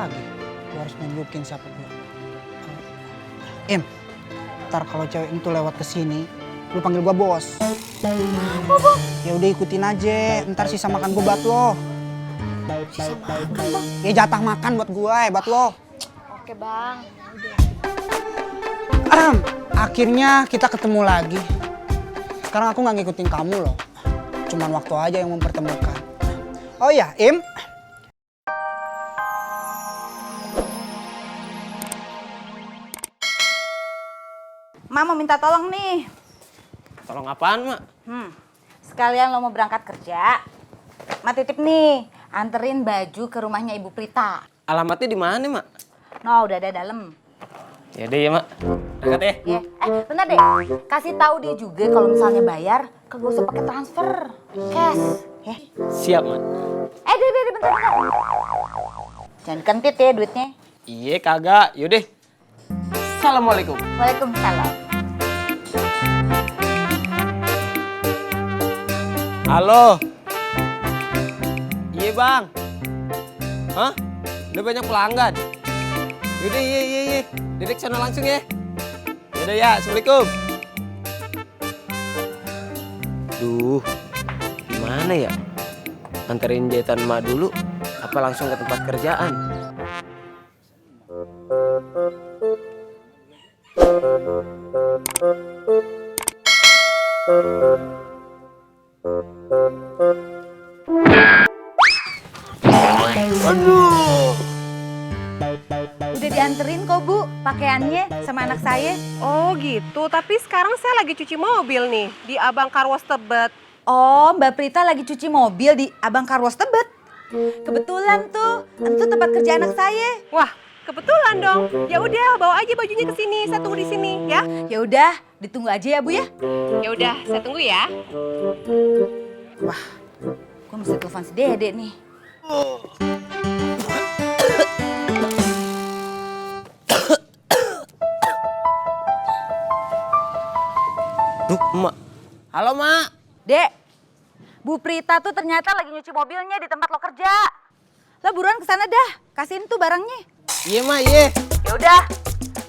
lagi. Gue harus nunjukin siapa gue. Im, ntar kalau cewek itu lewat ke sini, lu panggil gue bos. Apa, Bang? Ya udah ikutin aja, ntar sisa makan gue buat lo. Sisa makan, Bang. Ya jatah makan buat gue, buat lo. Oke, Bang. Akhirnya kita ketemu lagi. Sekarang aku nggak ngikutin kamu loh. Cuman waktu aja yang mempertemukan. Oh iya, Im. Mak mau minta tolong nih. Tolong apaan, Mak? Sekalian lo mau berangkat kerja. Mak titip nih, anterin baju ke rumahnya Ibu Prita. Alamatnya di mana, Mak? No, udah ada dalam. Ya deh ya, Mak. Berangkat ya. Ya, bentar deh. Kasih tahu dia juga kalau misalnya bayar, kagak usah pakai transfer, cash. Ya. Siap, Mak. Deh, bentar. Jangan kentit ya duitnya. Iya, kagak. Yaudah. Assalamualaikum. Waalaikumsalam. Halo. Iya, Bang. Hah? Udah banyak pelanggan? Yaudah, iya. Dedek sana langsung ya. Yaudah ya, Assalamualaikum. Duh, gimana ya? Anterin jahitan emak dulu, apa langsung ke tempat kerjaan? Udah dianterin kok, Bu, pakaiannya sama anak saya. Oh gitu, tapi sekarang saya lagi cuci mobil nih di Abang Karwas Tebet. Oh, Mbak Prita lagi cuci mobil di Abang Karwas Tebet. Kebetulan tuh, itu tempat kerja anak saya. Wah, kebetulan dong. Ya udah, bawa aja bajunya ke sini. Saya tunggu di sini ya. Ya udah, ditunggu aja ya, Bu ya. Ya udah, saya tunggu ya. Wah, gua mesti telepon si Dede nih. Duh, Emak. Halo, Mak. Dek, Bu Prita tuh ternyata lagi nyuci mobilnya di tempat lo kerja. Lo buruan kesana dah, kasihin tuh barangnya. Iya, Mak, iya. Ya udah,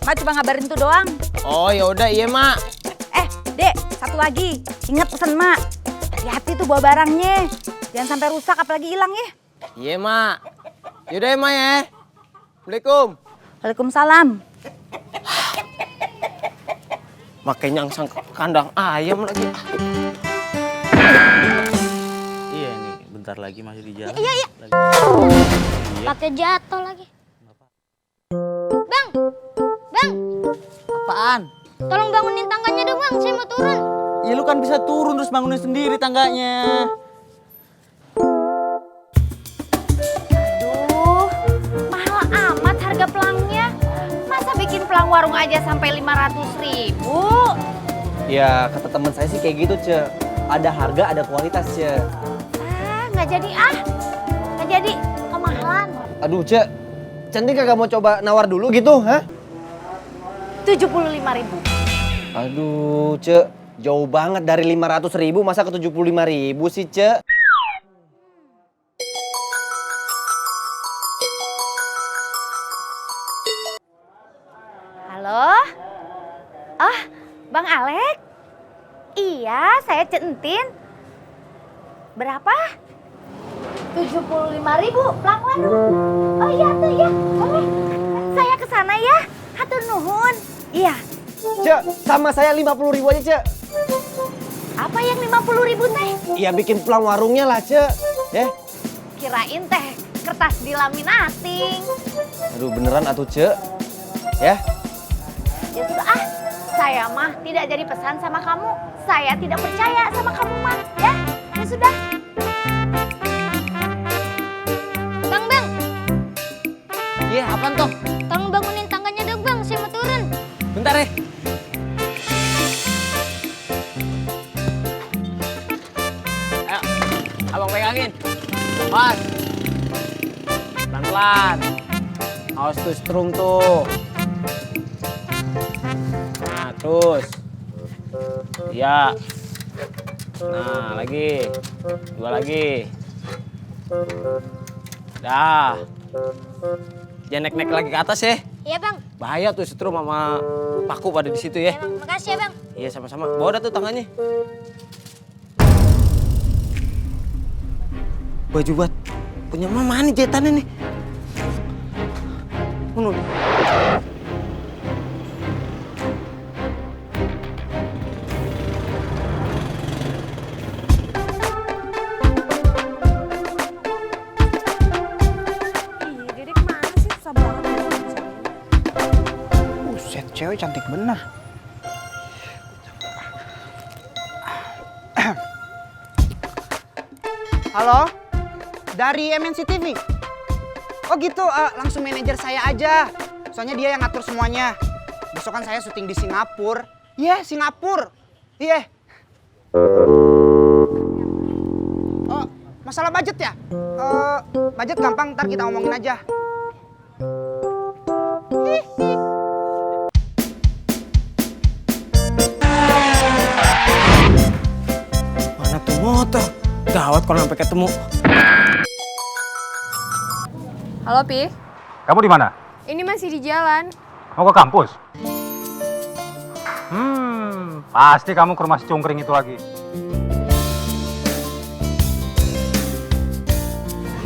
Mak cuma ngabarin tuh doang. Oh, ya udah, iya, Mak. Dek, satu lagi, ingat pesan Mak. Hati-hati tuh bawa barangnya, jangan sampai rusak apalagi hilang ya. Iya, Mak. Yaudah ya, Mak ya. Assalamualaikum. Waalaikumsalam. Makai nyangsang kandang ayam lagi. Iya nih, bentar lagi masih di jalan. Iya. Pakai jatuh lagi. Bang. Apaan? Tolong bangunin tangganya dong, Bang. Saya mau turun. Ya lu kan bisa turun terus bangunin sendiri tangganya. Aduh, mahal amat harga pelangnya. Masa bikin pelang warung aja sampai 500.000? Ya kata teman saya sih kayak gitu, Ce. Ada harga, ada kualitas, Ce. Nggak jadi ah. Nggak jadi, kemahalan. Aduh, Ce. Cantik kagak mau coba nawar dulu gitu, hah? 75.000. Aduh, Ce. Jauh banget dari 500.000, masa ke 75.000 sih, Ce? Halo? Oh, Bang Alek? Iya, saya Centin. Berapa? 75.000 pelang warung. Oh iya tuh ya, boleh. Saya kesana ya, hatur nuhun. Iya. Ce, sama saya 50.000 aja, Ce. Apa yang 50.000 teh? Ya bikin pelang warungnya lah, Ce. Ya. Kirain teh kertas dilaminating. Aduh, beneran atuh, Ce. Ya. Ya sudah ah, saya mah tidak jadi pesan sama kamu. Saya tidak percaya sama kamu mah, ya. Ya sudah. Bang. Iya, apaan toh? Tolong bangunin tangganya dong, Bang. Saya mau turun. Bentar ya. Ayo, abang pegangin. Pas. Pelan-pelan. Awas tuh strum tuh. Nah, terus. Iya. Nah, lagi. Dua lagi. Dah. Jangan naik-naik lagi ke atas ya. Iya bang. Bahaya tuh setrum sama paku pada di situ ya. Bang, makasih ya bang. Iya sama-sama. Bawa dah tuh tangannya. Baju buat punya mama nih jahitannya nih. Menurut. Ih, Dedek mana sih? Susah banget. Buset, cewek cantik bener. Halo, dari MNC TV. Oh gitu, langsung manajer saya aja. Soalnya dia yang ngatur semuanya. Besok kan saya syuting di Singapura. Iya, Singapura. Iya. Oh, masalah budget ya? Budget gampang, ntar kita omongin aja. Mana tuh motor? Gawat kalau sampai ketemu. Halo, Pi. Kamu di mana? Ini masih di jalan. Mau ke kampus? Pasti kamu ke rumah si Cungkring itu lagi.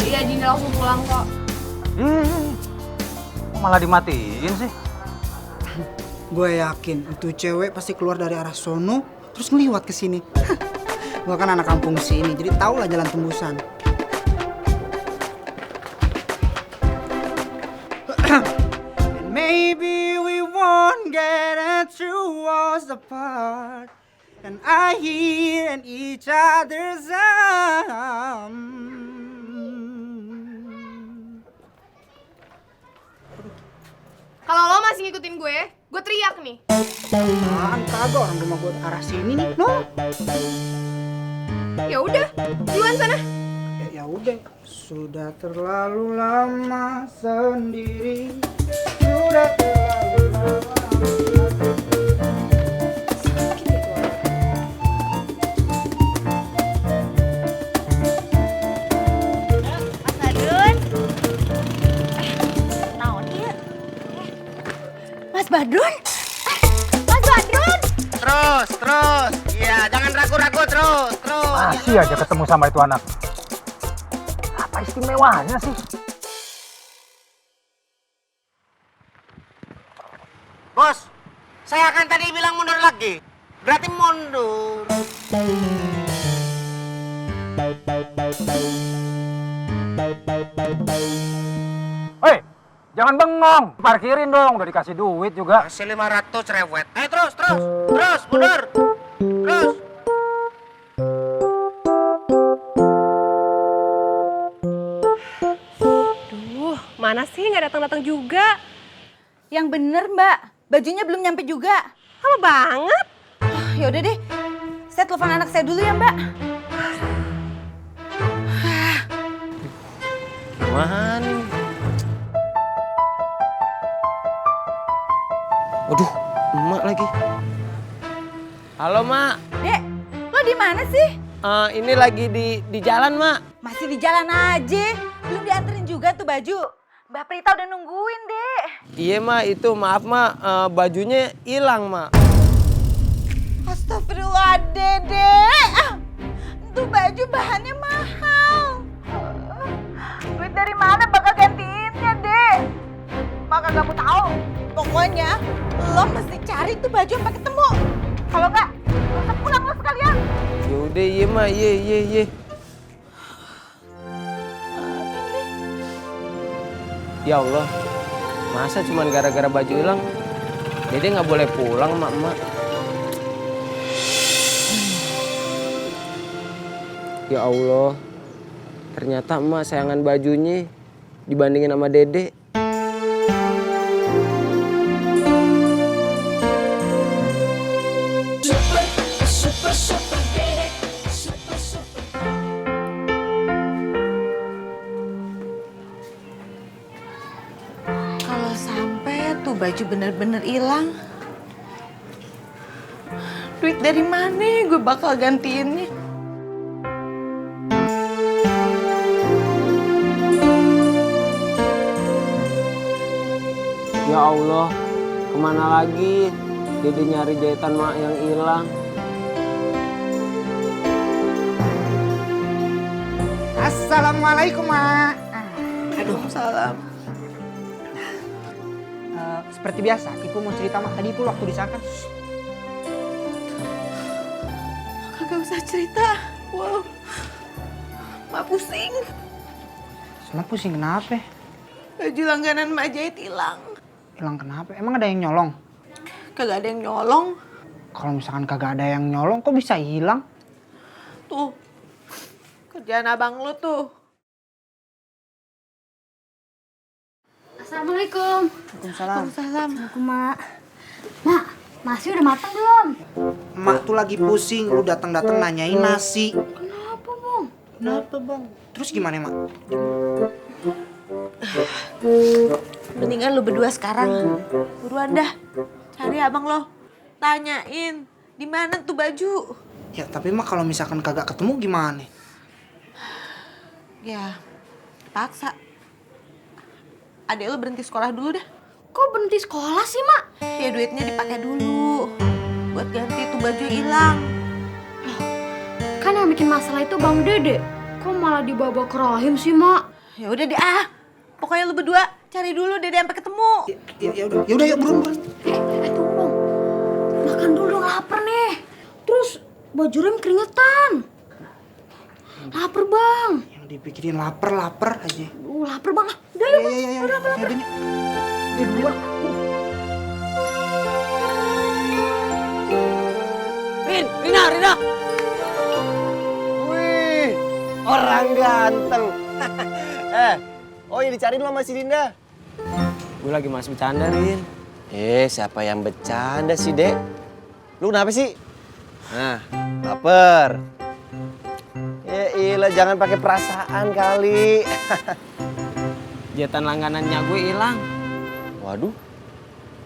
Iya, Dinda langsung pulang kok. Kok malah dimatiin sih? Gue yakin itu cewek pasti keluar dari arah sono terus ngeliwat ke sini. Gue kan anak kampung sini, jadi tau lah jalan tembusan. And maybe we won't get two walls apart, and I hear in each other's arms. Kalau lo masih ngikutin gue teriak nih. Apaan kagak, orang rumah gue arah sini nih, no? Ya udah, duluan sana. Ya udah, sudah terlalu lama sendiri. Sudah terlalu lama. Mas Badrun. Naon dia? Mas Badrun? Mas Badrun. Terus. Iya, jangan ragu-ragu terus. Masih aja ketemu sama itu anak. Apa istimewanya sih? Bos, saya kan tadi bilang mundur lagi. Berarti mundur. Hei, jangan bengong. Parkirin dong, udah dikasih duit juga. Masih 500 rewet. Ayo terus, mundur. Terus. Duh, mana sih nggak datang-datang juga? Yang bener Mbak, bajunya belum nyampe juga. Lama banget. Yaudah deh, saya telepon anak saya dulu ya Mbak. Gimana nih? Waduh, emak lagi. Halo, Mak. Dek, lo di mana sih? Ini lagi di jalan, Mak. Masih di jalan aja, belum dianterin juga tuh baju. Mbak Prita udah nungguin, Dek. Iya, Mak. Itu maaf, Mak. Bajunya hilang, Mak. Astagfirullah, Dek. Itu baju bahannya mahal. Duit dari mana bakal gantiinnya, Dek? Maka gak mau tahu. Pokoknya lo mesti cari tuh baju sampai ketemu. Kalau enggak, lo pulang lo sekalian. Yaudah, iya, Mak. Iya. Ya Allah, masa cuman gara-gara baju hilang, Dede nggak boleh pulang, Mak. Ya Allah, ternyata emak sayangan bajunya dibandingin sama Dede. Kalau sampai tuh baju bener-bener hilang, duit dari mana gue bakal gantiinnya? Ya Allah, kemana lagi? Dede nyari jahitan mak yang hilang. Assalamualaikum, Mak. Waalaikumsalam. Seperti biasa, Ibu mau cerita Mak tadi Ibu waktu di sana kan? Kagak usah cerita. Wow. Mak pusing. Sana pusing kenapa? Baju langganan Mak jahit hilang. Hilang kenapa? Emang ada yang nyolong? Kagak ada yang nyolong. Kalau misalkan kagak ada yang nyolong, kok bisa hilang? Tuh. Kerjaan abang lu tuh. Assalamualaikum. Waalaikumsalam. Assalamualaikum, Mak. Mak, nasi udah matang belum? Mak tuh lagi pusing, lu datang-datang nanyain nasi. Kenapa, Bang? Kenapa, Bang? Terus gimana, Mak? Mendingan lu berdua sekarang. Buruan dah. Cari abang lo. Tanyain. Di mana tuh baju? Ya, tapi Mak kalau misalkan kagak ketemu gimana? Ya, paksa. Adek lo berhenti sekolah dulu dah. Kok berhenti sekolah sih, Mak? Ya duitnya dipakai dulu. Buat ganti tuh baju yang hilang. Kan yang bikin masalah itu Bang Dede. Kok malah dibawa ke rahim sih, Mak? Ya udah deh Pokoknya lu berdua cari dulu Dede sampai ketemu. Ya udah yuk buruan. Tunggu dong. Makan dulu, lapar nih. Terus baju rem keringetan. Lapar, Bang. Yang dipikirin lapar aja. Lapar, Bang. Udah yuk. Ya. Ya duluan. Rina. Wih, orang ganteng. Oh yang dicariin lo sama si Dinda? Gue lagi masih bercanda, Rin. Siapa yang bercanda sih, Dek? Lu kenapa sih? Nah, lapar. Ya ilah, jangan pakai perasaan kali. Jahitan langganannya gue hilang. Waduh,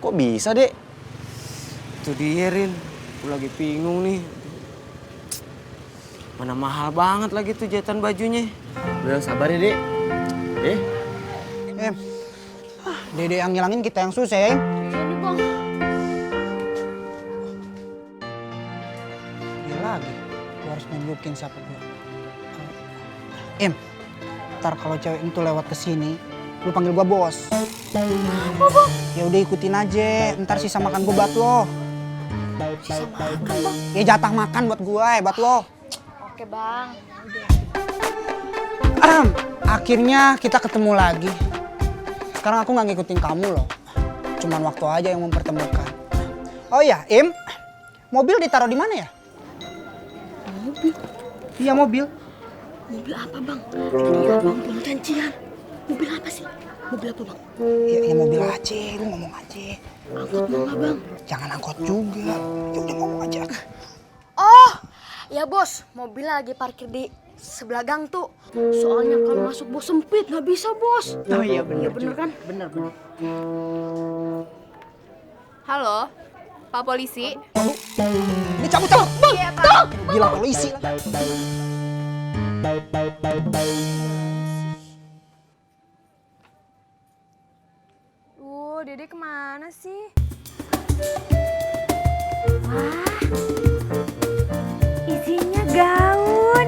kok bisa, Dek? Itu dia, Rin. Gue lagi bingung nih. Mana mahal banget lagi tuh jahitan bajunya. Udah sabar ya, Dek. Dede yang ngilangin, kita yang susah ya. Ini, Bang. Dia lagi. Gue harus nunjukin siapa gue. Ntar kalau cewek itu lewat ke sini, lu panggil gua bos. Ya udah ikutin aja. Ntar sisa makan gue buat lo. Sisa makan, Bang. Ya jatah makan buat gue, buat lo. Oke, Bang. Akhirnya kita ketemu lagi. Sekarang aku nggak ngikutin kamu loh. Cuman waktu aja yang mempertemukan. Oh ya, mobil ditaruh di mana ya? Mobil? Iya, mobil. Mobil apa, Bang? Ini abang punya cancian. Mobil apa sih? Mobil apa, Bang? Ya mobil aja, lu ngomong aja. Angkot mau nggak, Bang? Jangan angkot juga. Ya udah ngomong aja. Oh, ya bos. Mobilnya lagi parkir di sebelah gang tuh. Soalnya kalau masuk bos sempit, nggak bisa, Bos. Oh iya bener. Iya bener kan? Bener. Halo, Pak Polisi. Ini cabut. Iya, Pak. Gila polisi lah. Dede kemana sih? Wah, isinya gaun.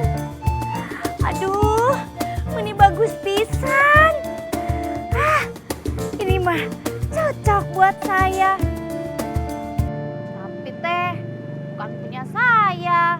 Aduh, ini bagus pisan. Ini mah cocok buat saya. Tapi teh, bukan punya saya.